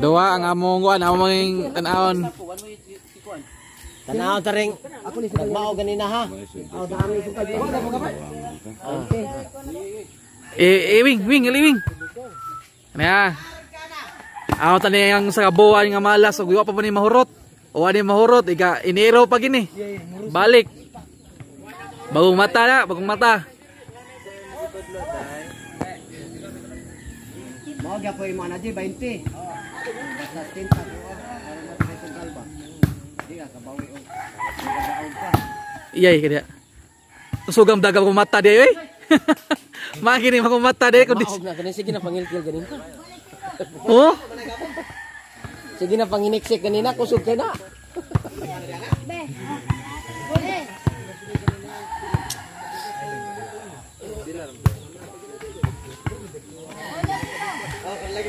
Kaduha ang among kuan, among tan-awon. Tanaw ta ring nagmao ganina ha. Eh, wing, wing, wing. Ano ya? Ako tani ang sa kabuan nga malas ug wa pa ni mahurot. O ani mahurot ika Enero pa gini. Balik. Bagong mata na, bagong mata. Mao gyapon imo ana 20. Basta 30 aron matretong kalba. Di ka kabawi og nagadaog ka. Iyay kaya. Sugam daga bagong mata di oy. Magi ni bagong mata di kundi. Maog na ganin sige na pangilkil ganin ka. Oh, Sige na panginiksik ganina kusog kay na.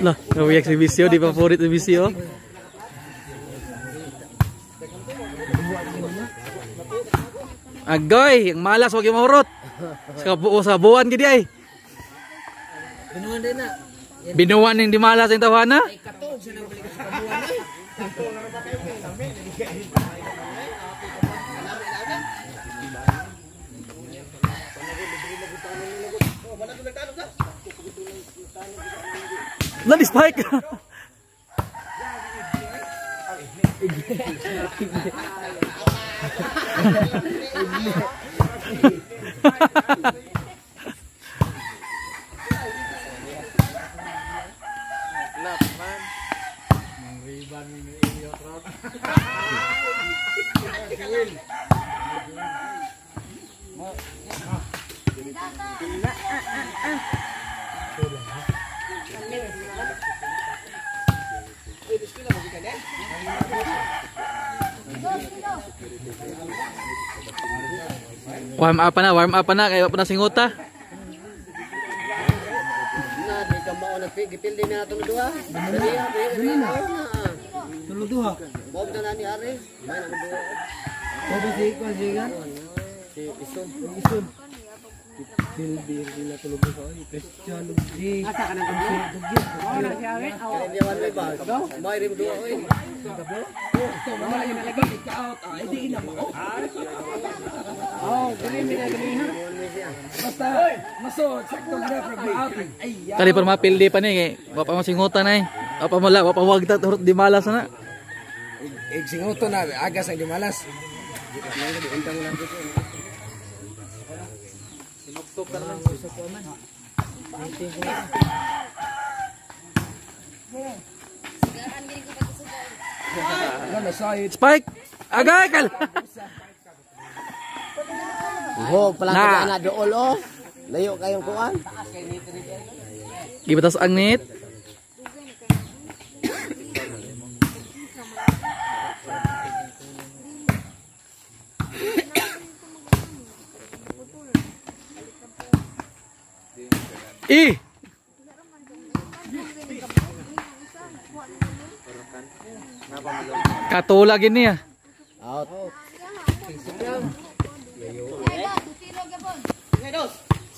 Lah, ngawiyak si Visio, di favorit si Visio. Agoy, ang malas wag yung mahurot. Sa buo sa buwan gidi ay. Binuan din na. Binuan ning di malas ang tawana. Katuog sa nang balik sa kabuan na. Lah di spike. Warm up na, kaya pa na singuta. Na di ka mao nagpigipil din na atong duha. Tulo duha. Bob na ni Ari. May na duha. Bob si kuan sigan. Si Isom. Isom. Pilbir din na tulo duha. Christian G. Asa ka nang duha? Mao na si Ari. Kaya di ba? May rim duha oy. Kali pa mapildi pa ni kay wa pa masinguta na eh. Wa pa mala, wa pa wagta hurot di malas na. Ig singuto na agas ang di malas. Spike. Agay kal. Ho, pala Na. na dool oh. Layo kayong kuan. Gibatas ang net. I. Katula gini ya. Out.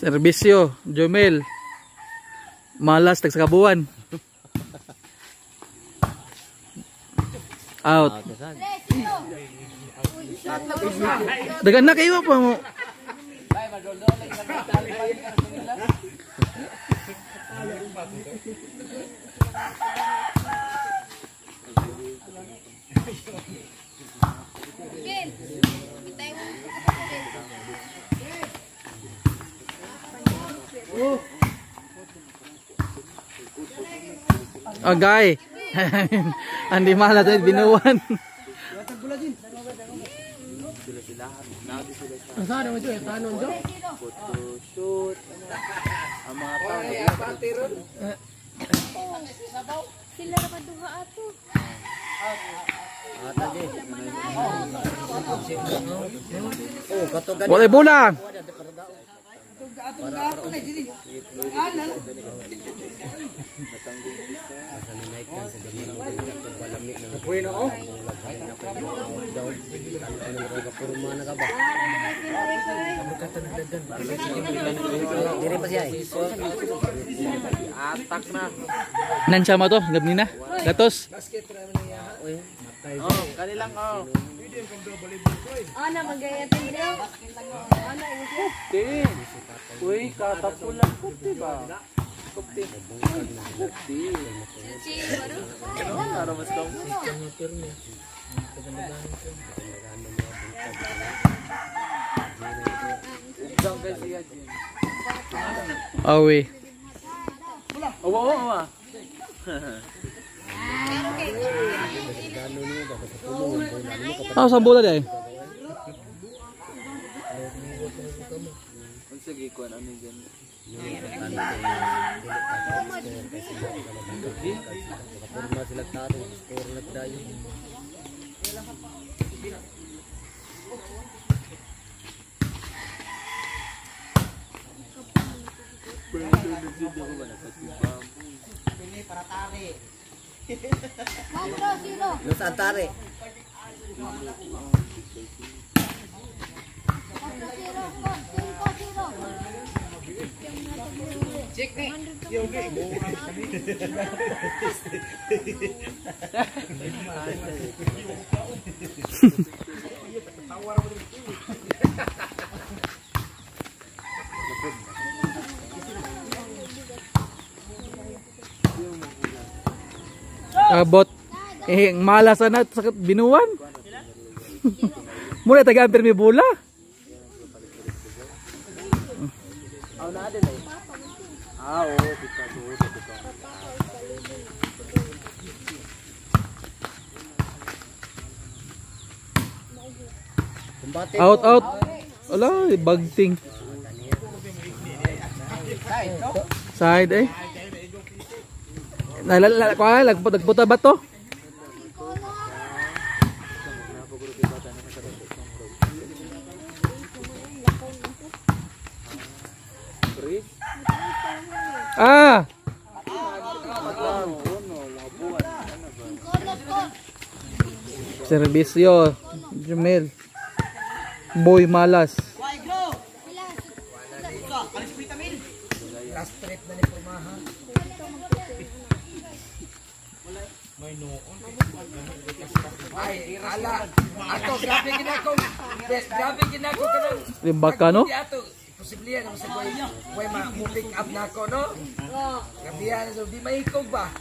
Serbisyo, Jomel. Malas tag sa kabuan. Out. Dagan na kayo pa mo. Agay. Andi malas ay binuwan. Sila ra duha ato. Oh, kato gani. Walay bola. Nansya mo to, gabi na. Gatos. Oh, kanilang oh. Ana magayatin daw. Ana Tin. Uy, katapulan ko, diba? Kupti. Kupti. Ano mas kamo? Awi. Awa, awa, awa. Ah, sa bola dai. Sige, kuan ano yan? Los Antare. Abot. Eh, malas na sa binuan. Muna taga pirmi bola. Ah, oo, kita do, kita. Out, out. Ala, bagting. Side eh. Nalala ko ay nagputa ba to? Ah. Serbisyo, Jumel. Boy malas. Ay, ala. Ato, grabe ginako. Grabe ginako kanang. Limbaka no? Ato, posible yan sa way, way ma-pick up na ako, no? Grabe yan, so di maikog ba?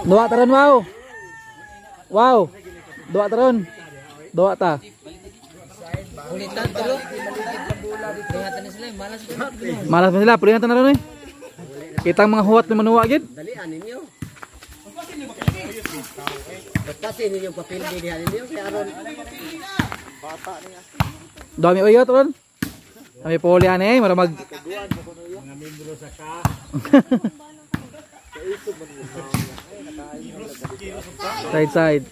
Duwa taron, wow. Wow. Duwa taron. Duwa ta. Ulitan tulo. Ingatan na sila, malas pa. Malas pa sila, pulihan ta na ron eh. Kitang mga huwat ni manuwa gid. Dalian ninyo. Basta ninyo papel diha ninyo kay aron. Dami oyo taron. Dami puli ani eh, mara mag mga membro sa ka. Side side.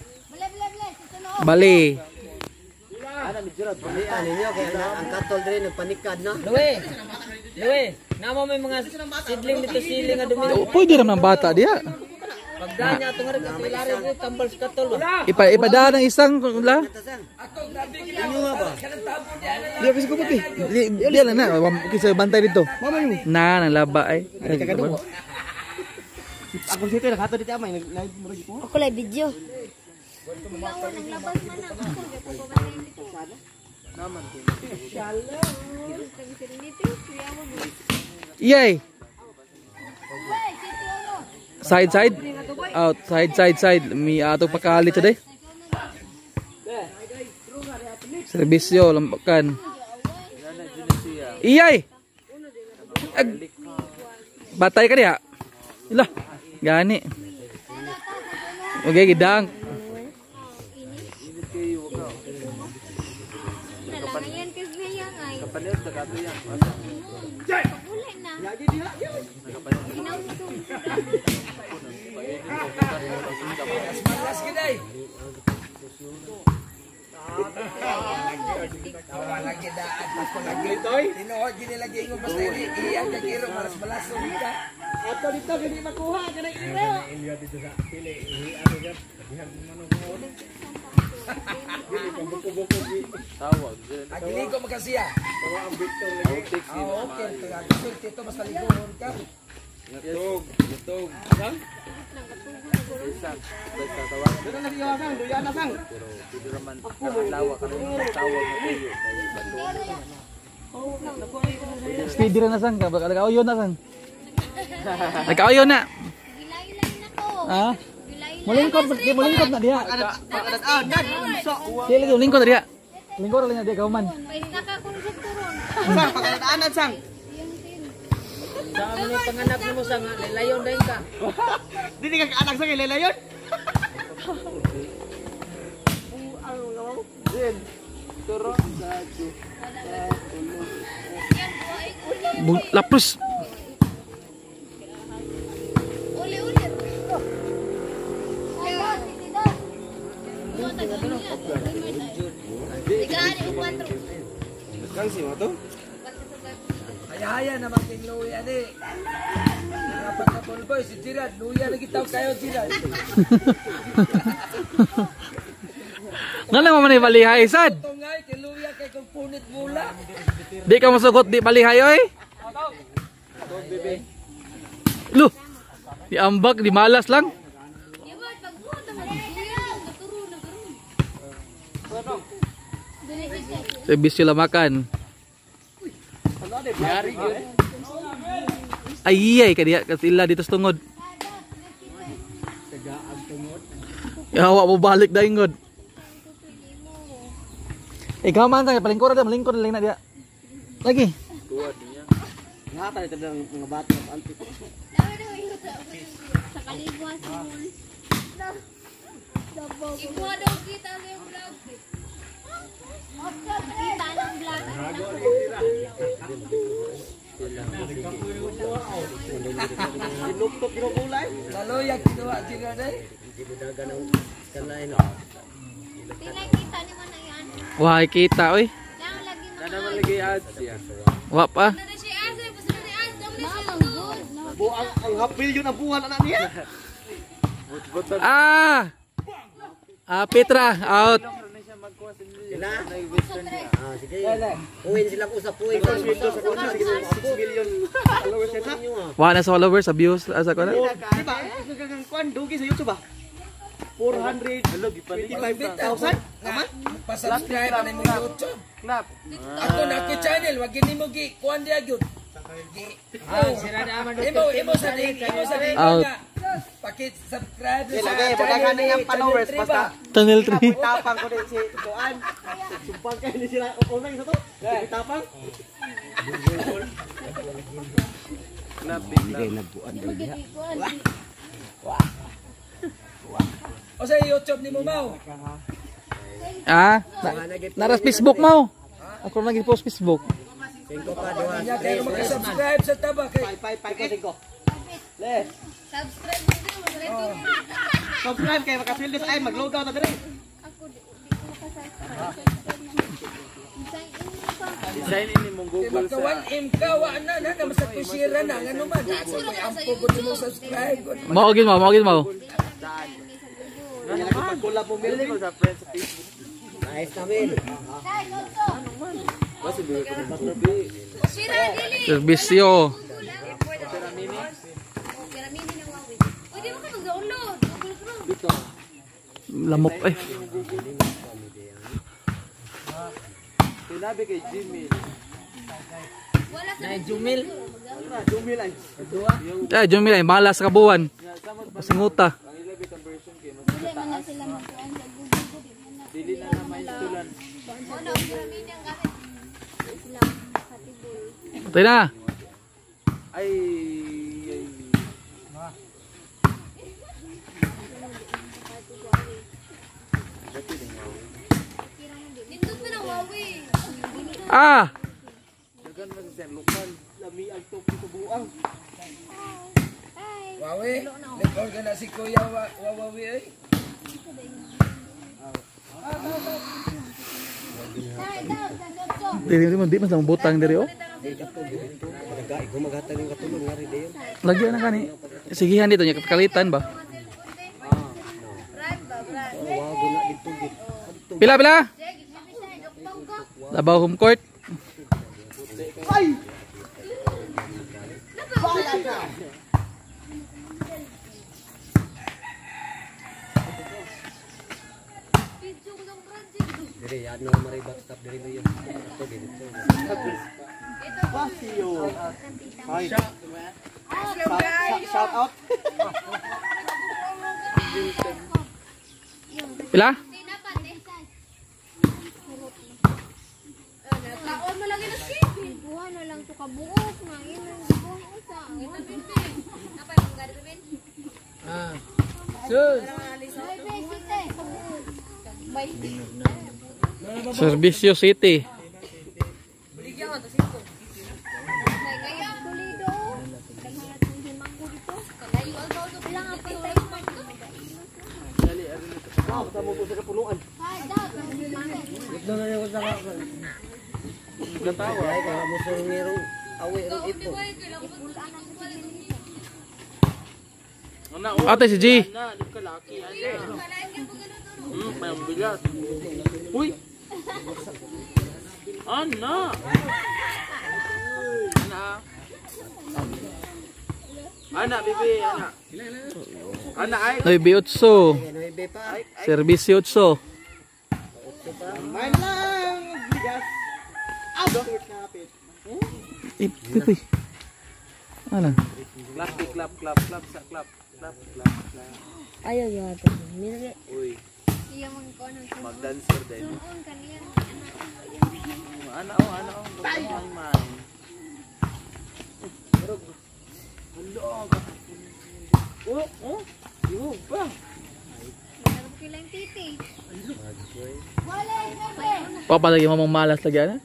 Bali. Dalian ninyo kay ang katol diri nagpanikad na. Luwe. Luwe, namo may mga sidling dito siling nga dumi. Pwede ra man bata diya. Pagdanya atong rin ato ilari diri tambal sa katol. Ipa ipadaan ang isang la. Di ba ko puti. Di di lang na kisa bantay dito. Na nang laba ay. Ako sito nakato dito amay nag-live mo rin ko. Ako lang video. Iyay. Side side. Out side side side. Mi ato pakalit sa day. Serbisyo lambakan. Iyay. Ag Batay ka diha. Ila. Gani. Okay, gidang. Wala gidaan pas ko lagi. Tinuod gini lagi ingon basta ini iyang kagiro malas malasong ka. Ato dito gini makuha kanang iro. Tawag. Agili ko makasiya. Ah, okay. Sulti ito basta ligoon ka. Yatog, yatog. Isang, basta tawag. Dito na siya sang, duya na sang. Pero pwede raman kakalawa ka rin tawag na tuyo. Kaya bato. Steady ra na sang ka. Baka nag-auyo na sang. Nag-auyo na. Gilay-lay na ko. Ha? Gilay-lay. Mulingkod na diha. Ah, nan. So, Sige lagi lingkod na diha. Lingkod lang na diha kauman. Paista ka kung sa turon. sang pagkataanan sang. Sa ano panganak nimo sa nga layon dayon ka. Dili ka anak sang ilelayon. Din. Turo sa Lapos. Uli-uli. Tigaan yung 4. Kang si mo to? Hayahaya naman king luya ni. Dapat na ballboy si Gerard, luya lagi taw kayo Gerard. Nga lang man balihay sad. Tungay kay luya kay kung punit mula. Di ka masugot di balihay oy. Lu. Di ambak di malas lang. Sebis sila makan. Ay ay kadiya kasila dito sa tungod. Ya wa mo balik dayon gud. Ikaw man ta palingkod ra malingkod lang na diya. Lagi. Tuwad niya. Ngata ito ng mga bata anti. Sa kaligwa sa mall. Ikuha daw kita sa yung vlog. Kita ng vlog. Sinuktok ginugulay. Laloya kinuha Gerard ay. Tinakita ni mo na yan. Wah, kita oy. Lang lagi Na naman lagi ads siya. Wa pa. Buang ang half billion ang buwan anak niya. Ah! Ah, Petra, out. Wa na sa followers, sa views, asa ko na. Di ba? Ang kuan dugi sa YouTube ba? 425,000. Tama? Pa-subscribe na mo YouTube. Clap. Ako na ako channel, wag gini mo gi kuan diya gyud. Ah, sira na man imo imo sa di imo sa di Out. Paki-subscribe sa Lagay, pagkakan na yung followers basta Tunnel 3. tapang ko din si kuan. Sumpang kayo ni sila unang sa to. Tapang. Clap, clap. O sa YouTube ni mo Mau. Ah, naras Facebook mo. Ako nang i-post Facebook. Nya kayo maka-subscribe sa taba kay 5 5 5 5. Les. Subscribe mo din, wala Subscribe kay makasweldo sa ay maglogaw na dire. Ako di ko makasubscribe. Sign in pa. Design ini mong kay Google maka sa 1M ka wa na na na sa kusira na ngano man. Asa may ampo gud mo subscribe gud. Mao gid mo, mao gid mo. Pagkulab mo Dili ko sa friends sa Facebook. Dai, Lotso. Basta bigay ko ng tubig. Sira dili. Serbisyo. Opera Mini. Opera Mini ng Huawei. Pwede mo ka mag-download Google Chrome. Dito. Lamok eh. Sinabi kay Gmail. Wala sa Jumil. Jumil ay. Ah, Jumil ay malas ka buwan. Pasinguta. Ang ilabi conversion kay mas Dili man na sila magkuan sa Google ko di man na. dili na na mainstulan. Mo na Opera Mini ang gamit. Sila compatible. Patay na. Ay, ay. Nindot mo na Huawei. Ah! Dagan man sa lokal. Lami ang topi sa buang. Hi. Wawi, nag-organ na si Kuya Wawawi ay. Dili di man sa butang diri oh. Lagi na kani. Sigihan dito nya kalitan ba. Pila pila? Labaw home court. Ay! Diri ano mari backstop diri mo yun. Ito dito. Pasio. Ay. Shout out. Pila? Kaon mo lagi na skip. Buha na lang to kabuok na imong gibuhi usa. Napay mong gari bin. Ah. Sus. Servisyo City. Ate si G. Uy. Ana. Ana. Ana bibi, ana. Ana ay. 9-8. Servisyo 8. Main lang bigas. Out. Pipi. Ano? Clap, clap, clap, clap, sa clap. Clap, clap, clap. Ayaw yata. Uy. Magdancer din. Ana oh, ana oh. Man. Oh, oh. Yo pa. Pa lagi mamang malas lagi ana.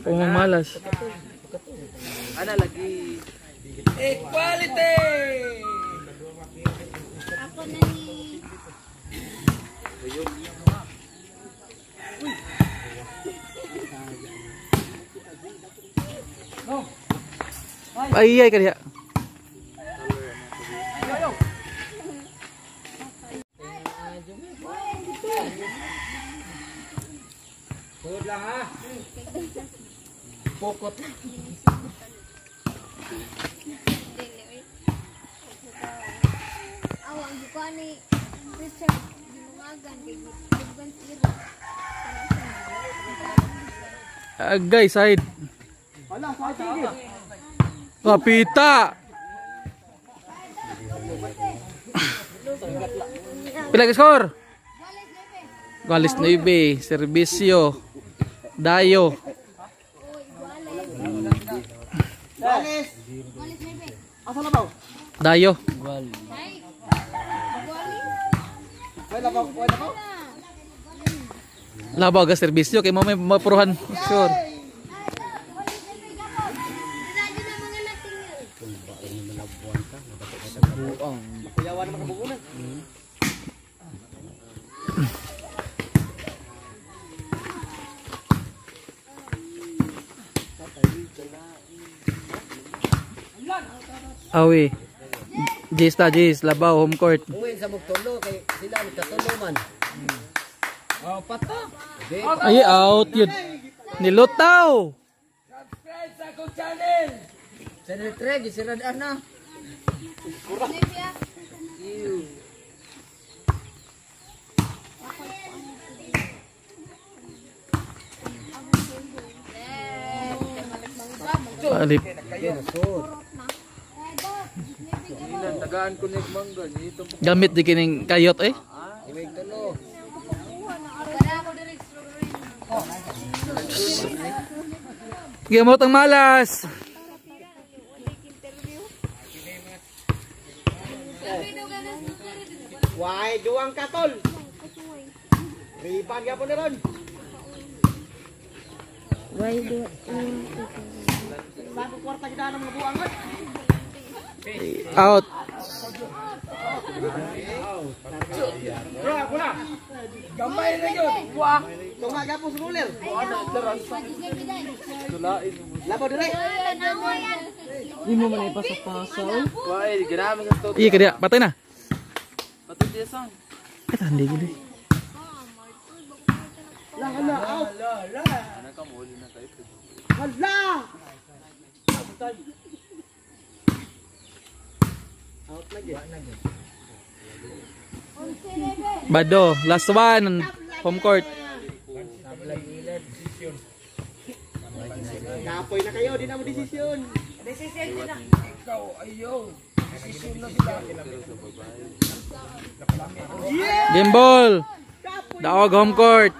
Mamang malas. Ana lagi. Equality. Ako na ni Ay ay kaniya. Pukot lang ha. Pukot. Awang buka ni Richard Ginungagan kay Gibgan Siro. Agay side. Wala, sa tigil. Kapita. Pila ka score? Galis 9, serbisyo. Dayo. Galis. Asa na ba? Dayo. Wala ba? Wala ba? Labaw ga serbisyo kay mo may mapuruhan score. Kuyawan naman kabukunan. Awi. Jis ta Jis, labaw home court. Uwi sa mugtulo kay sila nagkatulo man. Oh, pata. Ay out yun. Nilutaw. Subscribe sa akong channel. Channel 3 gisirad ana. Alip. Tagaan ko ni mangga nito. Gamit di kining kayot eh. Gamot ang malas. Why duang katol? Riban gyapon na ron. Why do Bago kwarta kita ng mga buangon. Out. Gamay na yun. Wah. Tunga gapos ruler. Labaw dire. Di mo man ipasa-pasa oy. Why, grabe sa to. Iya kaya patay na. Patay siya sang. Ay tandi gid. Eh. Lah hala out. Ano ka mo na kayo. Hala. Out na gyud. Bado, last one home court. Kapoy na kayo, di na mo desisyon. Ikaw, ayaw. Desisyon na sila. Game ball. Daog home court.